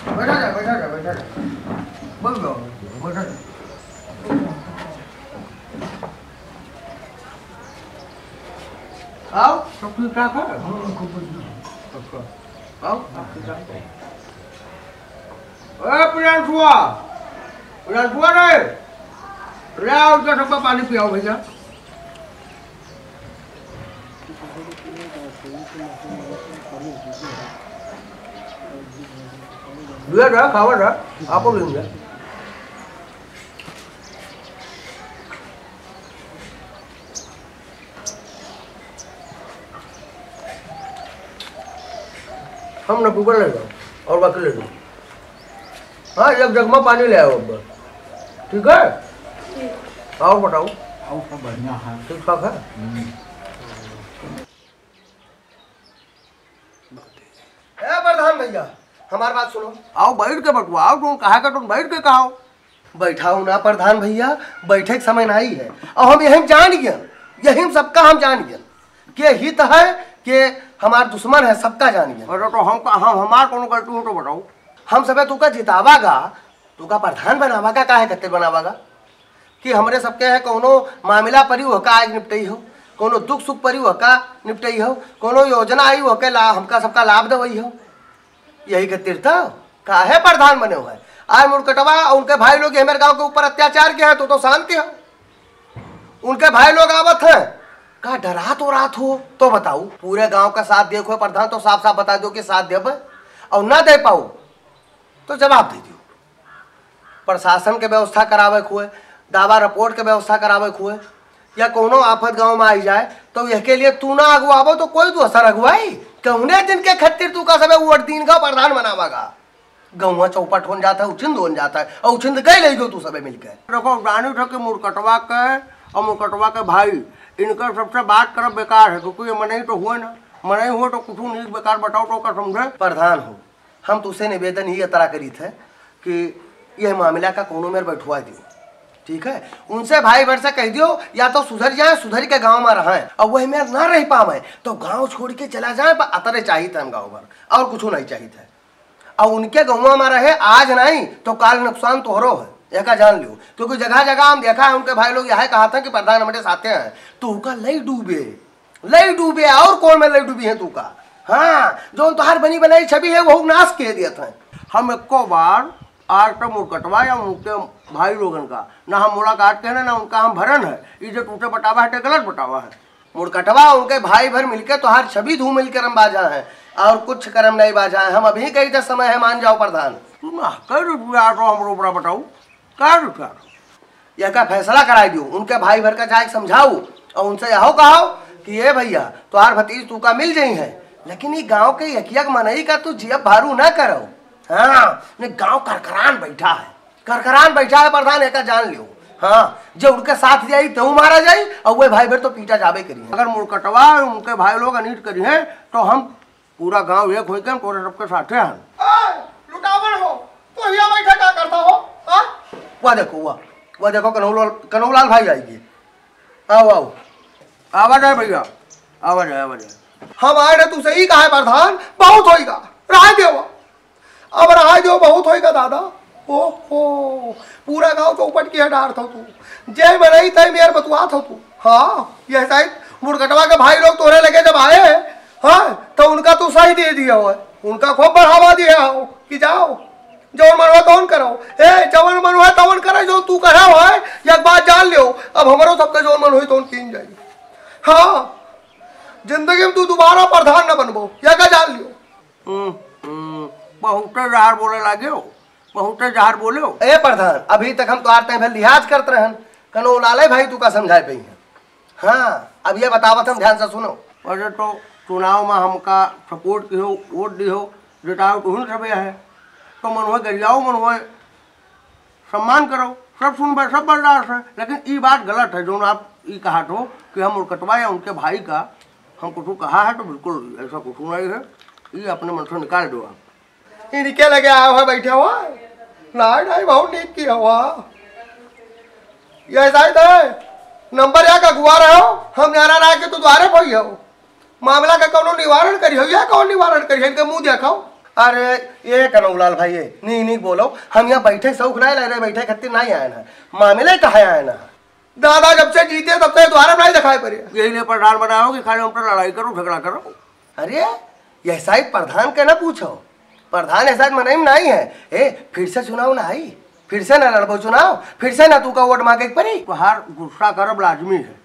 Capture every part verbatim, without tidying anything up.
बैठा जा, बैठा जा, बैठा जा। बोल दो, बैठा जा। आओ, सब ठीक ठाक है? हाँ, खूब बढ़िया। अच्छा। आओ, सब ठीक ठाक है। ए, प्रियांशुआ, प्रियांशुआ रे, ले आओ, इधर सबका पानी पियाओ भैया। लिया जा, खावा जा, आपो लेंगे। हम ना कुकर ले जाओ और बाकी ले जाओ। हाँ, एक जग में पानी ले आओ अब। ठीक है? ठीक। और बताओ। और सब बढ़िया है। ठीक ठाक है? हम्म। ए प्रधान भैया, हमार बात सुनो। आओ बैठ के बटुआ, आओ तुम कहा के तुम बैठ के कहो। बैठा हूँ ना प्रधान भैया, बैठे के समय नहीं है। और हम यही जान गए, यही सबका हम जान गए। के हित है, के हमार दुश्मन है, सबका जान गया। अरे तो हम का, हम, हमार कौनो गलती हो तो बताओ। हम सबे तू का जितावा गा, तू का प्रधान बनावा का, काहे खातिर बनावा गा? कि हमरे सबके है कौनो मामला परी हो का आज निपटई हो, कौनो दुख सुख परी हो का निपटई हो, कौनो योजना आई हो के ला-, हमका सबका लाभ देवई हो। यही खातिर तो काहे प्रधान बने हो है? आज मुरकटवा और उनके भाई लोग ये हमारे गांव के ऊपर अत्याचार किया है, तू तो शांति हो। उनके भाई लोग आवत हैं, का डरात उरात हो? तो बताओ, पूरे गांव का साथ देखो प्रधान, तो साफ साफ बता दो कि साथ देबे और ना दे पाओ तो जवाब दे दियो। प्रशासन के व्यवस्था करावे के हुए, दावा रिपोर्ट के व्यवस्था करावे के हुए, या कोनो आफत गांव में आई जाए तो यह के लिए तू ना अगुआबो तो कोई दूसर अगुआई? कौने दिन के खत्तिर तू का सबे वोट दीन का प्रधान बनावा का? गौवा चौपट होन जाता है, उछिंद होन जाता है, और उछिंद गए ले गयो तू सबे मिलके। देखो, जानी था कि मुरकटवा के और मुरकटवा के भाई, इनकर सबसे बात करब बेकार है, क्योंकि ये मनई तो हुए ना, मनई हुए तो कुछ नहीं, बेकार बताओ तो का समझे। प्रधान हो, हम तुसे निवेदन ही इतरा करी थे कि यह मामला का कोनो मेर बैठवा दियो, ठीक है? उनसे भाई भर से कह दियो, या तो सुधर जाए, सुधर के गांव में रहें, और वही मेर ना रह पावे तो गांव छोड़ के चला जाए, पर अतरे चाहिए थे हम गांव भर, और कुछ नहीं चाहिए थे। और उनके गौवा में रहे, आज नहीं तो काल नुकसान तोहरो है, एका जान लियो। क्योंकि जगह जगह हम देखा है, उनके भाई लोग यह कहा था कि प्रधान हमारे साथे हैं, तो उनका लई डूबे, लई डूबे, और कौन में लई डूबी है तू का? हाँ, जो तोहार बनी बनाई छवि है, वो नाश के दिया था। हम एको बार आज तक मुरकटवा या उनके भाई लोगन का ना हम मुलाकात कहने, ना उनका हम भरन है। ई जे तूसे बतावा है, ते गलत बतावा है। मुरकटवा उनके भाई भर मिलके तोहार छवि धूमिल करम बाजा है, और कुछ करम नहीं बाजा है। हम अभी कही था समय है, मान जाओ प्रधान। तू ना कर रुपया तो हमरो ऊपर बताऊ, का रुपया? यह का फैसला कराई दियो, उनके भाई भर का जाए समझाऊ और उनसे यहो कहो कि ये भैया, तोहार भतीज तू का मिल जाई है, लेकिन ये गांव के एक एक मनई का तू जियब भारू ना करो। हाँ, ने गांव करकरान बैठा है, करकरान बैठा है प्रधान, एका जान लियो। हाँ, जे उनके साथ जाई, तेहू मारा जाई, और वे भाई भर तो पीटा जाबे करी। अगर मुरकटवा उनके भाई लोग अनीत करी हैं, तो हम पूरा गांव एक होई के हम तोरे सबके साथे हैं। ए, लुटावन हो, तो हिया बैठा का करता हो? हाँ? वह देखो, वह, वह देखो, कन्हौलाल, कन्हौलाल भाई आएगी। आओ, आओ। आवा जाए भैया, आवा जाए, आवा जाए। हम आए रहे, तू सही कहा है प्रधान, बहुत होइगा, रहा देवा। अब रहा जो बहुत होइगा दादा। ओहो, पूरा गांव चौपट किया डारत हो तू। जे मनई तय मेर बतुआत हो तू। हाँ, यह शायद मुरकटवा के भाई लोग तोरे लगे जब आए, हाँ, तो उनका तू सही दे दिया हो, उनका खूब बढ़ावा दिया हो कि जाओ, जौन मन हुआ तौन करो। ए, जौन मन हुआ तौन करे, जो तू करा हो, एक बात जान लियो, अब हमरो सबके जौन मन होई तौन कीन जाई। हाँ, जिंदगी में तू दोबारा प्रधान न बनबो, या का जान लियो। हम्म, हम्म, बहुते जहर बोले लागे हो, बहुते जहर बोले हो। ए प्रधान, अभी तक हम तोहार तय भर लिहाज करत रहन, कन्हौलाले भाई तू का समझाए पई है। हाँ, अब ये बतावत हम, ध्यान से सुनो। अरे तो चुनाव में हमका सपोर्ट किहो, वोट दिहो, जिताओ तुहिन सबे है, तो मन हुए गरियाओ, मन हुए सम्मान करो, सब सुनबे, सब बर्दाश्त है। लेकिन ई बात गलत है, जौन आप ई कहत हो कि हम मुरकटवा या उनके भाई का हम कुछ कहा है, तो बिल्कुल ऐसा कुछ नहीं है। ई अपने मन से निकाल दो आप। इनके लगे आया हुआ बैठे हुआ। नहीं, नहीं, बहुत नीक की हुआ। ये ऐसा ही तो है। नंबर एक अगुआ रहो, हम नारा रहा के तू द्वारे पई हो। मामला का कौनो निवारण करी हो, या कौन निवारण करी हो? इनके मुंह देखो। अरे, ए कनौलाल भाई, ए, नीक नीक बोलो। हम यहाँ बैठे सौख नाहीं लइ रहे, बैठे खातिर नाहीं आएन है। मामिला कहे आएन है? दादा, जब से जीते तब से द्वारे नाहीं देखाई पड़े। यही लिए प्रधान बनाओ कि खाली हम पर लड़ाई करो, झगड़ा करो। अरे, यह साहब प्रधान के ना पूछो, प्रधान ऐसा मनई में नाहीं है। ए, फिर से चुनाव ना आई, फिर से ना लड़बो चुनाव, फिर से ना तू का वोट मांगे के पड़ी। तोहार गुस्सा करब लाजमी है,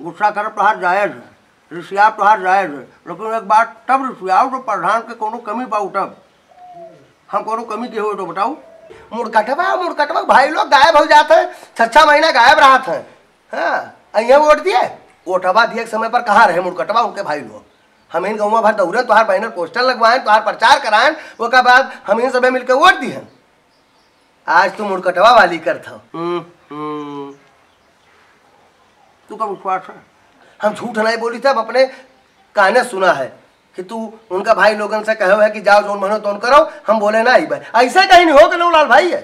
गुस्सा करब तोहार जायज है, रिसियाब तोहार जायज है, लेकिन एक बात, तब रिसियाओ तो प्रधान के कोनो कमी पाऊ तब। हम कोनो कमी के हो तो बताऊ। मुड़कटवा, मुड़कटवा भाई लोग गायब हो जात हैं, छह छह महीना गायब रहत हैं। हाँ, अइहे वोट दिए, वोटवा दिए के समय पर कहाँ रहे मुड़कटवा उनके भाई लोग? हम इन गौवा भर दौड़े, तोहार बैनर पोस्टर लगवाएं, तोहार प्रचार कराएं, ओकर बाद हम इन सबे मिलके वोट दिहन। आज तू मुड़कटवा वाली करत हो। हम्म, हम्म। तू का विश्वास है? हम झूठ नहीं बोली थे, हम अपने काने सुना है कि तू उनका भाई लोगन से कहे है कि जाओ जौन मनो तौन करो, हम बोले ना ही भाई। ऐसे कहीं नहीं हो कि नौलाल भाई है।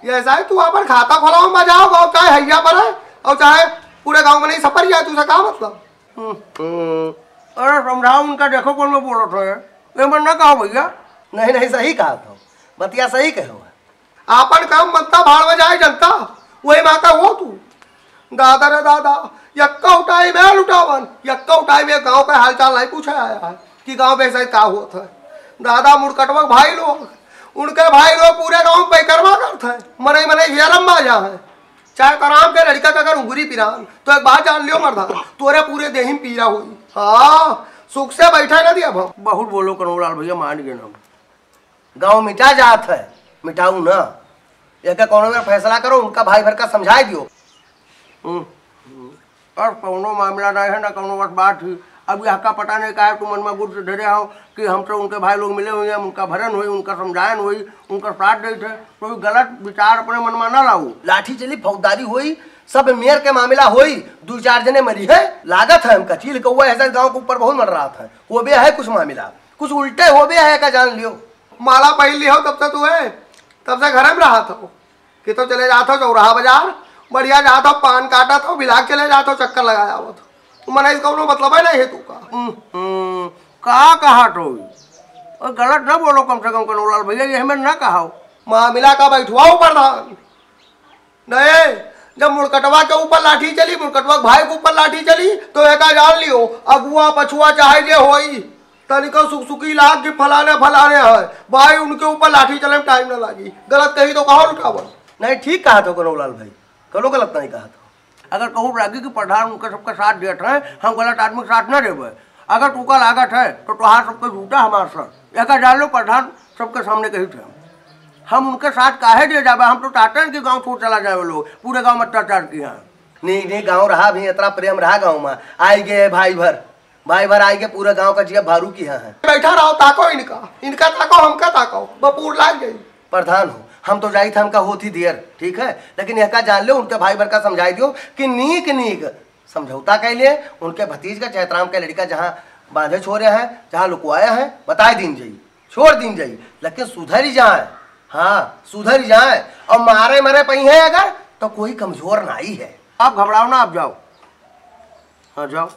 ये ऐसा है, तू अपन खाता खोलाओ, मैं जाओ गाँव, चाहे हैया पर है और चाहे पूरे गाँव में नहीं सफर जाए, तुझे का मतलब? हम्म, हम्म। अरे समझाओ उनका, देखो कौन में बोलत है, ये मन ना कहो भैया। नहीं, नहीं, सही कहा तो, बतिया सही कहो है। आपन काम बनता, भाड़ में जाए जनता, वही माता हो तू। दादा रे दादा, यक्का उठाई में लुटावन, यक्का उठाई में गाँव का हालचाल नहीं पूछे आया है कि गाँव में ऐसा का होत है। दादा मुड़कटवा भाई लोग, उनके भाई लोग पूरे गाँव में पैकरमा करत है, मनई मनई हेरम बाजा है। चाहे तो राम के लड़का का अगर उंगरी पिरान, तो एक बात जान लियो मर्दा, तोरे पूरे देही में पीरा होई। हाँ, सुख से बैठे ना दिया भाव। बहुत बोलो कनौलाल भैया, मान गए हम। गाँव मिटा जात है, मिटाऊ ना। एका कौनो में फैसला करो, उनका भाई भर का समझाई दियो। हम्म, हम्म। और कौनो मामला नहीं है, ना कौनो बस बात ही। अब यह का पता नहीं काहे तू मन में गुट से धरे हो कि हमसे उनके भाई लोग मिले हुए हैं, उनका भरन होई, उनका समझायन होई, उनका साथ देत है, कोई गलत विचार अपने मन में ना लाऊ। लाठी चली, फौजदारी होई, सब मेयर के मामला होई, दू चार जने मरी है, लागत है हमका। चील कौआ ऐसा गाँव के ऊपर बहुत मंडरात है, होबे है कुछ मामला, कुछ उल्टे होबे है, का जान लियो। माला पहन लियो तब से तू है, तब से घर में रहत हो, कि तो चले जात हो चौराहा बाजार, बढ़िया जात हो, पान काटत हो, बिलाग चले जात हो, चक्कर लगा आवत हो। मनई से कौनो मतलब है नहीं है तू का। हम्म, हम्म, का कहा तो? ओ, गलत ना बोलो कम से कम कनौलाल भैया, ये हमें ना कहा हो। मामला का बैठवाओ प्रधान। नहीं, जब मुड़कटवा के ऊपर लाठी चली, मुड़कटवा के भाई के ऊपर लाठी चली, तो एका जान लियो, अगुआ पछुआ चाहे जे होई, तनिको सुकसुकी लाग कि फलाने फलाने है, भाई उनके ऊपर लाठी चले में टाइम ना लागी। गलत कही तो कहो लुटावन। नहीं, ठीक कहा तो कनौलाल भाई, कौनो गलत नहीं कहा तो। अगर कहूँ लागी कि प्रधान उनके सबके साथ देत है, हम गलत आदमी के साथ ना देबे। अगर तुका लागत है, तो तोहार सबके जूता हमार सर। एका जान लो, प्रधान सबके सामने कही थे हम। हम उनके साथ काहे दे जाबे? हम तो चाहते हैं कि गाँव छोड़ चला जाए वो लोग, पूरे गाँव में अत्याचार किया है। नहीं, नहीं, गाँव रहा भी, इतना प्रेम रहा गाँव में। आई गए भाई भर, भाई भर आई के पूरे गाँव का जिया भारू किया है। बैठा रहो, ताको इनका, इनका ताको, हमका ताको, बपूर लाग गई। प्रधान हो, हम तो जाई थे, हमका होत ही देर, ठीक है, लेकिन एका जान लो, उनके भाई भर का समझाई दियो कि नीक नीक समझौता कैले, उनके भतीज का चैतराम के लड़का जहाँ बांधे छोड़े हैं, जहाँ लुकवाया है, बताए दीन जाई, छोड़ दीन जाई, लेकिन सुधर जाए। हाँ, सुधर जाए। और मारे मरे पई है अगर, तो कोई कमजोर नाई है। आप घबराओ ना, आप जाओ। हाँ, जाओ।